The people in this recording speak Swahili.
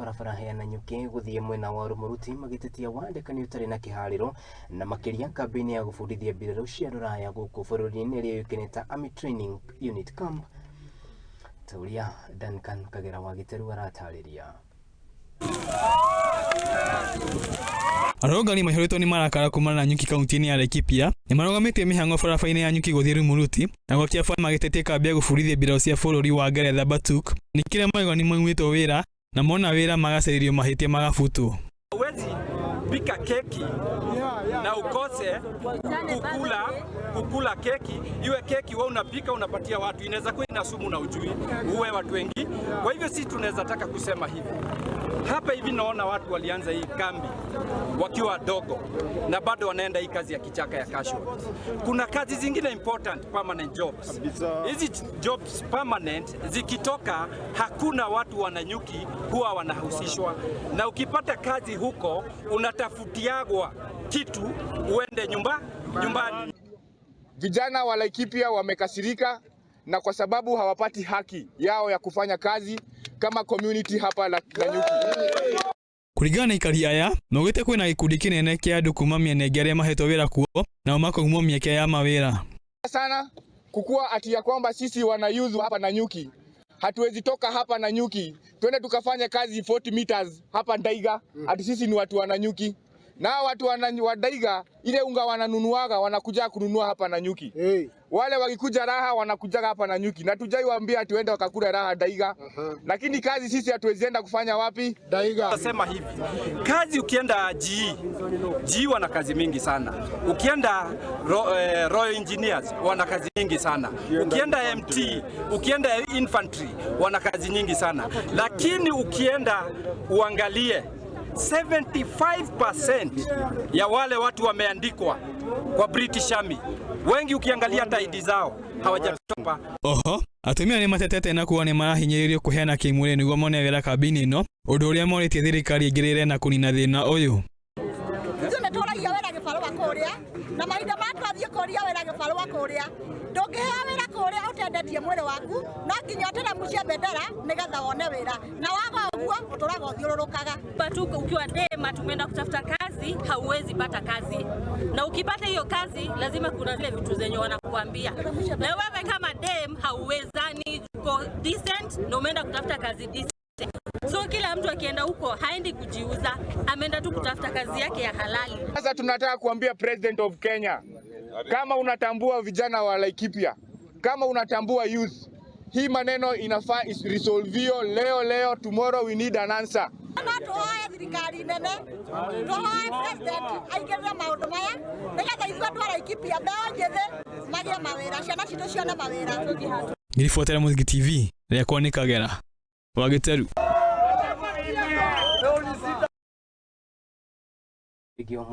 Barabara ya Nanyuki guthie mwena wa Rumuruti magitetia wandĩkani ũtarĩ na kĩharĩro na makĩria kambĩini ya gũbundithia mbirarũ cia rũraya gũkũ bũrũri-inĩ ĩrĩa yũĩkaine ta Army Training Unit Camp, ta ũrĩa Duncan Kagera wa Gĩteru aratarĩria. Arũrũngani maihũrĩtwo nĩ marakara kumana na nyuki kaunti-inĩ ya Laikipia nĩmarũgamĩtie mĩhang'o barabara-inĩ ya Nyuki gũthiĩ Rumuruti na gwakia bara magĩtetia kambĩ ya gũbundithia mbirarũ cia bũrũri wa Ngeretha Batuk nĩ kĩrĩa marauga nĩmaimĩtwo wĩra na mona wĩra magacarĩrio mahĩtia magabutwo. Huwezi pika keki na ukose kukula keki, iwe keki wewe unapika unapatia watu, inaweza kuwa ina sumu na ujui uwe watu wengi. Kwa hivyo sisi tunaweza taka kusema hivi hapa hivi, naona watu walianza hii kambi wakiwa wadogo na bado wanaenda hii kazi ya kichaka ya casual. Kuna kazi zingine important permanent jobs. Hizi jobs permanent zikitoka, hakuna watu wananyuki huwa wanahusishwa, na ukipata kazi huko unatafutiagwa kitu uende nyumbani. Vijana wa Laikipia wamekasirika na kwa sababu hawapati haki yao ya kufanya kazi kama community hapa Nanyuki. Kũringana na aikari aya maugĩte kwĩna gĩkundi kĩnene kĩa andũ kuma mĩena ĩngĩ arĩa mahetwo wĩra kuo nao makaumwo mĩeke ya mawĩra. Sana kukua ati ya kwamba sisi wana youth hapa Nanyuki hatuwezi toka hapa Nanyuki twende tukafanye kazi 40 meters hapa Ndaiga, ati sisi ni watu wa Nanyuki. Na watu wa Ndaiga ile unga wananunuaga wanakuja kununua hapa Nanyuki. Hey. Wale wakikuja raha wanakuja hapa Nanyuki. Na tujaiwaambia tuende wakakula raha Ndaiga. Lakini kazi sisi hatuwezi enda kufanya wapi? Ndaiga. Nasema hivi, kazi ukienda GE wana kazi mingi sana. Ukienda Royal Engineers wana kazi nyingi sana. Ukienda MT, ukienda infantry wana kazi nyingi sana. Lakini ukienda uangalie 75% ya wale watu wameandikwa kwa British Army, wengi ukiangalia hata ID zao hawajatopa. Oho, atumia nĩ matetete na kuwa nĩ marahinyĩrĩrio kũheana kĩmwĩrĩ nĩguo mone wĩra kambĩ-inĩ ĩno, ũndũ ũrĩa morĩtie thirikari ĩingĩrĩre na kũnina thĩna ũyũ. Ithuĩ nĩ tũragia wĩra gĩbarũa kũrĩa, na mahinda ma twathiĩ kũria wĩra gĩbarũa kũrĩa, ndũngĩheo wĩra kũrĩa ũtendetie mwĩrĩ waku, no nginya ũteremũcie bendera nĩgetha wone wĩra, na waga ũguo ũtũraga ũthiũrũrũkaga. But ukiwa dema tumeenda kutafuta kazi, hauwezi pata kazi, na ukipata hiyo kazi lazima kuna zile vitu zenye wanakuambia, na wewe kama dem hauwezani, uko decent na umeenda kutafuta kazi decent. So kila mtu akienda huko haendi kujiuza, ameenda tu kutafuta kazi yake ya halali. Sasa tunataka kuambia President of Kenya, kama unatambua vijana wa Laikipia, kama unatambua youth, hii maneno inafaa resolvio leo leo, tomorrow we need an answer. No tuhoe thirikari nene, tuhoe president aingĩrĩre maũndũ maya nĩgetha ithuĩ andũ a Laikipia mbeũ njĩthĩ magĩe mawĩra, ciana citũ cione mawĩra. Ngĩribotera Mũthingi TV, rĩakwa nĩ Kagera wa Gĩteru. Mũno.